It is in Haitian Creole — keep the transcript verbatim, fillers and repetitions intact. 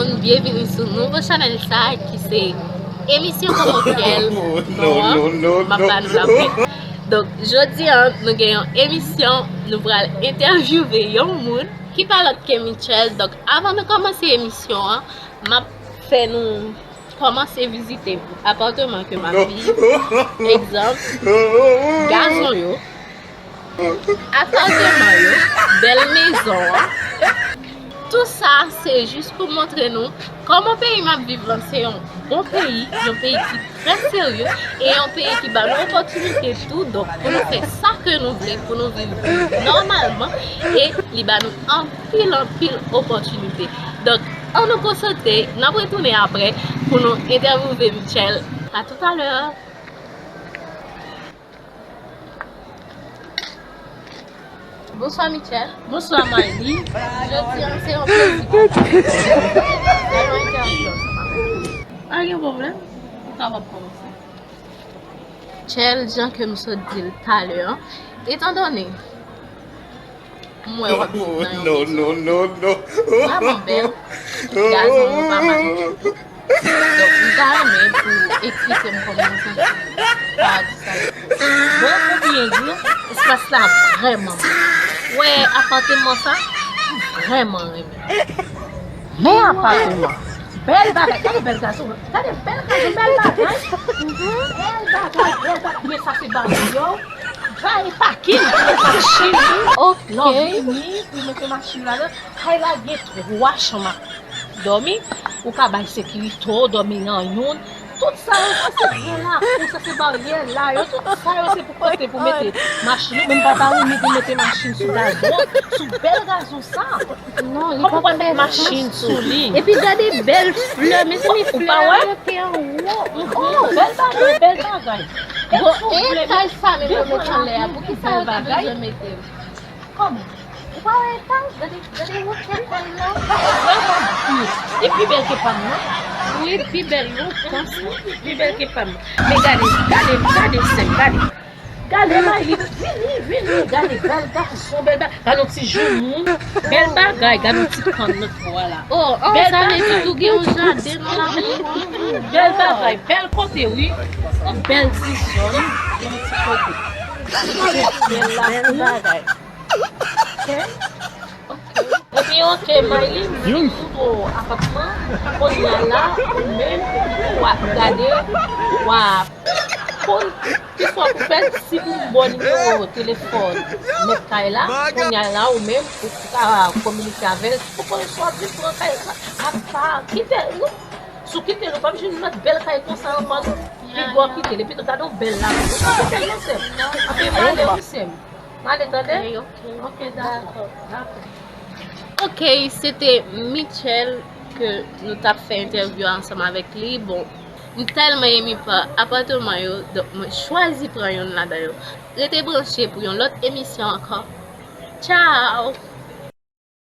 Moun, byenvini sou nouvo chanèl sa ki se emisyon Kòman Fyèl. Non, non, non, m ap ba nou lapè. Donk, jodi a, nou gen yon emisyon, nou pral entèvyouve yon moun ki pa lòt ke Mitchell. Donk, avan nou kòmanse emisyon an, m ap fè nou kòmanse vizite apatman ke m ap viv. Egzanp, gazon yo, apatman yo, bèl mezon an. Tou sa, se jis pou montre nou kòman peyi m ap viv lan se yon bon peyi, yon peyi ki trè serye, e yon peyi ki ba nou opòtinite tou, donk, pou nou fè sa ke nou vle, pou nou viv nòmalman, e li ba nou anpil, anpil opòtinite. Donk, ann nou konsantre, n ap retounen apre pou nou entèvyouve Mitchell. A toutalè! Bonswa, Mitchell. Bonswa, Mayli. Jodi a, se yon plezi pou mwen. Fè yon entèvyou ansanm avèk ou. Pa gen pwoblèm. Ou kapab kòmanse. Mitchell, jan ke m sot di l talè an, etandone m wè w ap viv nan yon mezon vrèman bèl, gazon yo pa mal ditou. Donk, m ta renmen pou w eksplike m kòman w santi w pa di sa. Bon, pou byen di w, espas la vrèman bèl. Wè, apatman sa, m vrèman renmen. Men apatman. Bèl bagay. Gade bèl gazon. Gade bèl gazon, bèl bagay. Bèl bagay, bèl bagay. Men sa se baryè. Bay pakin. Machin. Ok. Lè w vini, ou mete machin ladan. Kay la gen twa chanm ak dòmi. Ou ka bay sekirite w dòmi nan youn. Tout sa yo, sa se gran lakou, sa se baryè la yo. Tout sa yo, se pou kote pou mete machin ou. Men m pa ta renmen pou mete machin sou gazon, sou bèl gazon sa. Non, li pa fè sans. Kòman w pral met machin sou li? Epi gade bèl flè, mezanmi, flè a monte anwo. Oh, bèl bagay, bèl bagay. Bon, e kay sa menm yo met anlè a, poukisa yo te bezwen mete l? Kòman? Ou pa wè etaj? Gade, gade wotè kay la. Li pi bèl ke pa m nan. Wi, pi bèl lontan sa. Pi bèl ke pa m. Men gade, gade, gade sèm, gade. Gade Mayli, vini, vini, gade bèl gason, bèl ba-, gade yon ti joumou, bèl bagay, gade yon ti kann lòt bò a la. Oh, oh, sa vle di tou gen yon jaden nan lakou an. Bèl bagay, bèl kote wi. Yon bèl ti zòn, yon ti kote. Bèl lakou. Ok. Ebyen, ok, Mayli, m vin tout o apatman. Kounye a la, ou menm, w ap gade, w ap konn kiswa pou fè, si pou m ba w nimewo telefòn mèt kay la, kounye a la, ou menm, ou ka kominike avè l, pou konn swa vin pran kay la, apa, kite l, non. Si w kite l, ou p ap jwenn lòt bèl kay konsa ankò, non. Pi gwo kite l, epi tou gade yon bèl lakou. Ou pa kite l, non, sè m. Anfen, m ale, wi, sè m. M ale, tande? Ok, ok. Ok, dakò. Dakò. Ok, se te Mitchell ke nou t ap fè entèvyou a ansanm avèk li. Bon, m tèlman eme pa apatman yo, donk mwen chwazi pran youn ladan yo. Rete branche pou yon lòt emisyon ankò. Tchao!